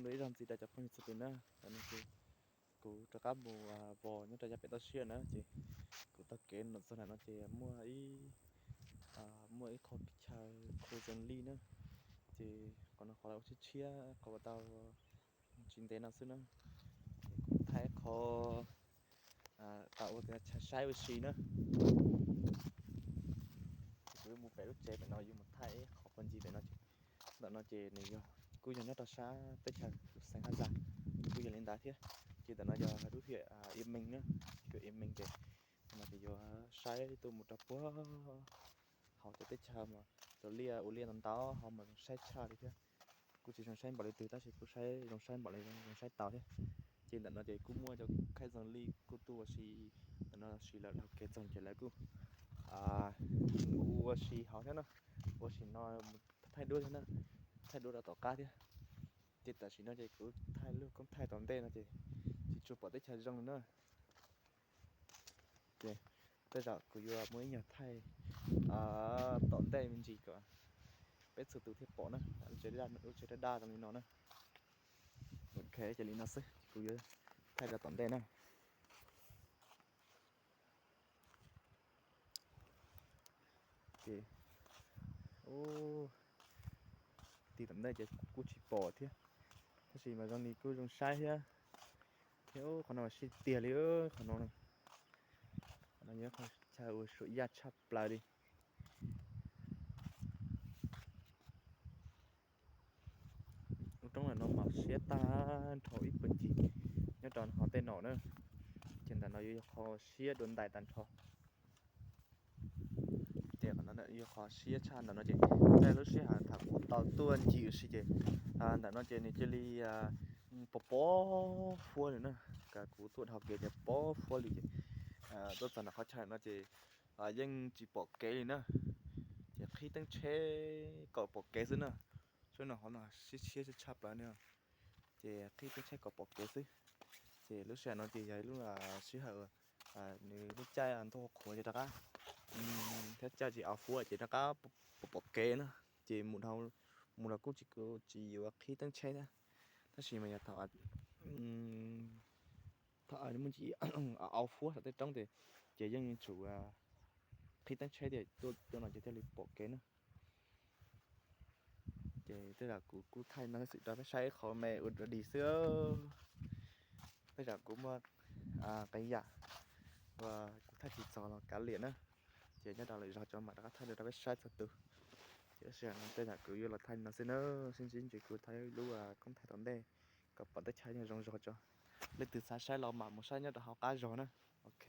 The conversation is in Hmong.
Ib zaug ntxiv rau cov phooj ywg txhua tus na, tam no ces kuv rov qab mus vos nyob rau yav pem toj siab na, ces kuv taug kev los txog ntawm no ces muaj ib, muaj ib qho chaw khu zoo li na, ces qhov no qhov ua tshiab tshiab qhov uas tau tsis ntev no xwb na, ces kuv thaij qhov tas ua tias chaw saib ua si na. Ces kuv yuav mus pem lub tsev pem no, yuav mus thaij qhov pob ntsis pem no. Ntawm no ces nws yog, kuj yog nyob rau sab teb chaws xeev Haj Zaj, kuj yog li ntawd thiab. Ces ntawm no yog lub hiam Ia Meej na, hiam Ia Meej ces no ces yuav saib tuaj mus rau puag hauv cov teb chaws mas cov liaj ua liaj ntau ntau ho mas zoo saib tshaj li thiab. Kuj tsis zoo saib npaum li twg tab sis kuj saib zoo saib npaum li zoo saib tau thiab. Ces ntawm no ces kuj muaj cov khaib zoo li kuj tuaj ua si, ntawm no sis lawv dhau kev txog ces lawv kuj ua si hauv thiab na, ua si no mus thaij duab thiab na, thaij duab rau tom qab thiab. Ces tam sim no ces kuv thaij lub koob thaij tom ntej no ces tsis tshua pom teb chaws zoo li na. Ces tej zaum kuv yuav muaj ib nyuag thaij tom ntej me ntsis kom peb txhua tus thiaj pom na, lub tsev daj daj zoo li no na. Ok, ces li no xwb kuv yuav thaij rau tom ntej na. Ces tig tom ntej ces kuj tsis pom thiab, tab sis mas zoo li kuj zoo saib thiab. Thiab qhov no mas sib tiag li, qhov no, qhov no yog qhov chaw uas suam yaj tshaj plaws li. Lub roob ntawm no mas siab tag nrho ib puag ncig nyob rau hauv tej no na, ces ntawm no yuav yog qhov siab dua ntais tag nrho. Ces qhov no yog qhov siab tshaj ntawm no ces, tej lub sij hawm thaum kuv tau tuaj ncig ua si ces ntawm no ces nws cia li pos pos huab li na, kuv tuaj dhau kev ces pos huab li ces tuaj txog ntawm qhov chaw no ces yeej tsis pom kev li na, ces qhib teeb tsheb kom pom kev xwb na. Saib no, qhov no siab siab tshaj plaws na, ces qhib teeb tsheb kom pom kev xwb. Ces lub sij hawm no ces yog lub sij hawm nws lub caij ntuj qhuav ces rov qab, thiab caij tsis av huab ces rov qab pom pom kev na, ces mus dhau, mus los kuj tsis, tsis yuav qhib teeb tsheb thiab. Tab sis mas yog thaum, thaum muaj ntsis av huab saum tej roob ces, ces yeej tsum qhib teeb tsheb tias tuaj no ces thiaj li pom kev na. Ces tej zaum kuv kuj thaij no xwb rau peb saib qhov me ua dog dig xwb. Tej zaum kuv muaj qee yam uas kuv thaij tsis txog los kav liam na. Ces nyob rau lwm zaug tso mam rov qab thaij rau peb saib txhua tus. Ces lub sij hawm no tej zaum kuv yuav los thaij no xwb na, sib ntsib ntsis kuv thaij lub koob thaij tom ntej kom pom teb chaws zoo zog tso. Leej twg xav saib los mam mus saib nyob rau hauv qab zog na. Ok.